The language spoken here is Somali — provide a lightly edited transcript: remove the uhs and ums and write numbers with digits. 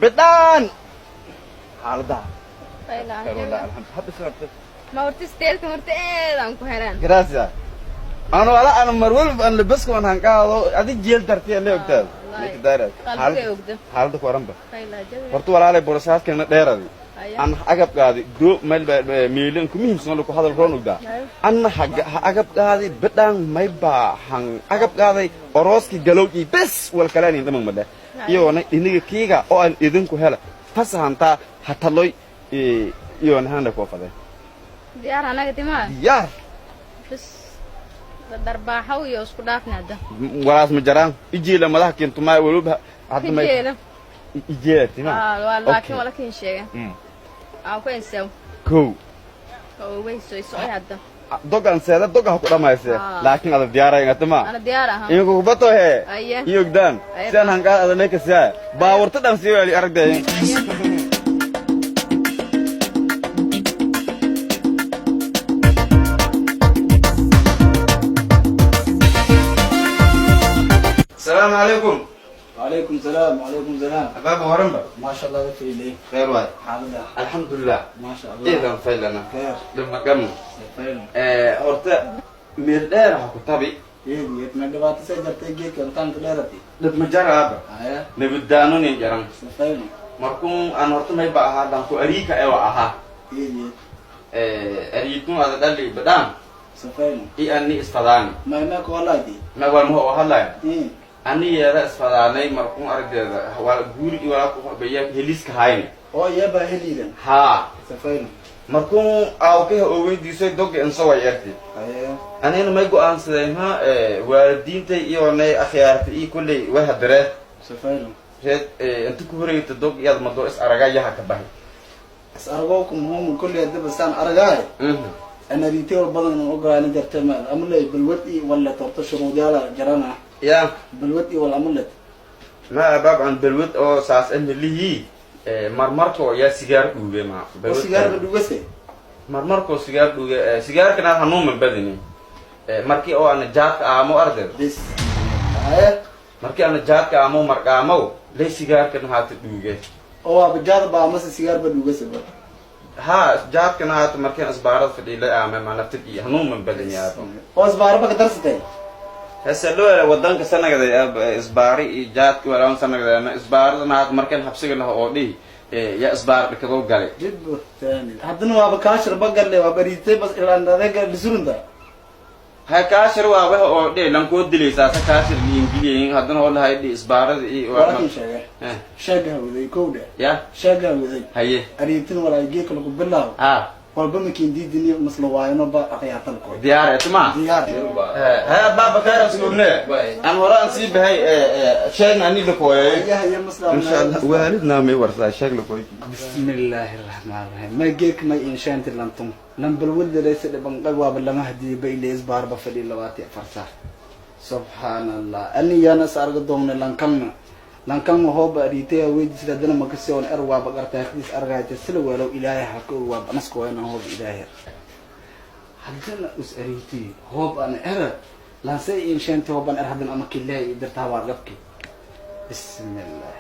Bidhaan xaaladaha. Alhamdu hadda. Ma horta isteelka horta eedaan ku helaan. Gracias. Ano wala ana mar walba aan labaska waan hanqaado adig jeel dartiya la ogtaada. Wallahi. Daara. Qalbiga ogda. Xaaladda ku waranba. Fayla jawi. Horta walaalay borosaadkana dheeradi. Aan agab qaadi do meel meelin ku muhiimsan ku hadal roon ogdaa. Anna ha agab qaaday bidhaan may baa han agab qaaday orooski galowgii bes wal kalaanin dhaman madhe. Iyoona iniga kiiga oo aan idinku hela fasahantaa ha taloy iyoona hana koo fadeen. Diyaar anaga timaa. Diyaar. Bas darbaaxow iyo isku dhaafna hadda. Walaas ma jaraan ijiila madaxa keentumaa weliba hadda may Ijeela. Ijeela timaa. Ah, waa laakiin wala kin sheega. Aan ku ensew. Kow. Oo way soo socay hadda. Dogan seeda doga ha ku dhamaysee. Ah. Laakiin ada diyaaraya ingatama. Ana diyaar aha. Iyo kubato he. Aye. Iyo ogdaan. Aye. Sidan hanqaad ada leekasiyaa baawarta dhan sii waali aragday. Asalaamu calaykum. وعليكم السلام، وعليكم السلام. Abaaba waranba. ما شاء الله في لي. Khayr waay. حالنا. Alxamdulilah. ما شاء الله. Ciidan faylana. خير. Dhibma qabno. فعلا. Horta meel dheer ha ku tabi. ايه ما دبات سجرتي جيك انتان كدرتي. Dhib ma jaraaba. هيا. Nabadaanunin jaran. فعلا. Markuun aan horta mayba ahaa dhanku ariika ewa ahaa. ايه Ariikun ada dhali badhaan. فعلا. I ani isfadaani. ما والله دي. Ma walmaha oo hadlaya. ايه. Ani yeeda isfadaanay markuun aragdeeda waa guuri i walaa ku baya heliska hayni. او يبا هليدا. Haa. فعلا. Markuun aawkaha oo weydiisay doga insa way erti. هيا. Anina may go'aansaday ha waalidiintay iyo nay akhyaartay iyo kolley way hadireen. فعلا. Reed inta ku horeyta dog iyaad madoo is aragaa yaha ka bahay. اسارغوكم هم كل يدب سان ارغاي. انا ريتي بدن اوغان جرت ما املي بالودي ولا ترتش موديالا جرانا. Ya. بالودي ولا املت. Ma abaab aan balwad oo saas ah lihii marmarkoo yaa sigaar dhuuge ma. وسيجار بدوسه. Marmarkoo sigaar dhuuge sigaarkana hanuuman badini markii oo ana jaadka aamo ardeed. بس هيا. Markii ana jaadka aamo marqaamow lay sigaarkan haata dhuuge. oo abajaad baa mase sigaar ba dhugasa ba. Ha, jaadkana haata markiin isbaarada fadhiilay aame ma naftid iyo hanuuman badini aabo. Oo isbaaro ba ka darsatay. Hese loo hela wadanka sanagada isbaari iyo jaadka walaan sanagada isbaaradana haata markaan habsiga laha oo dhihi yaa isbaar dhikadoo galay. Dib taani haddana waaba kaashir ba galle waa bariitay bas ilaan adeega lisurunda. Ha, kaashir waa wax oo dhihi lankoo dilaysaa sa kaashir liingiliyin haddana oo lahay dhihi isbaarada iyo walaakin sheege sheega hawday kowdha. Ya. Sheega hawday. Haye. Ariitin walaa geeka lagu bilaabo. Ha. Walba makiin diidini masla waayno ba akhyaartan ko. Diyaar etma. Diyaar. Ha baaba khayr asluubne aan hore aan sii bahay sheegna ani lakooyay. Ayaha iyo masla. Insha Allah waalidna may warsaa sheeg lakooy. بسم الله الرحمن الرحيم ما جيك ما إنشانت لانتم لم بالولد ليس لبنقل واب لما هدي بيلي إزبار بفلي لواتي فرسار سبحان الله أني يا ناس أرجو دومنا لانكم لانكم هو بريتي ويد سلدنا ما كسيون أروا بقر تأخذ أرجع تسلو ولو إلهي حكوا واب أنا هو إلهي حدنا أس أريتي هو أنا أرى لان سي إنشانت هو أنا أرى حدنا أما كله يدرتها وارقبك بسم الله.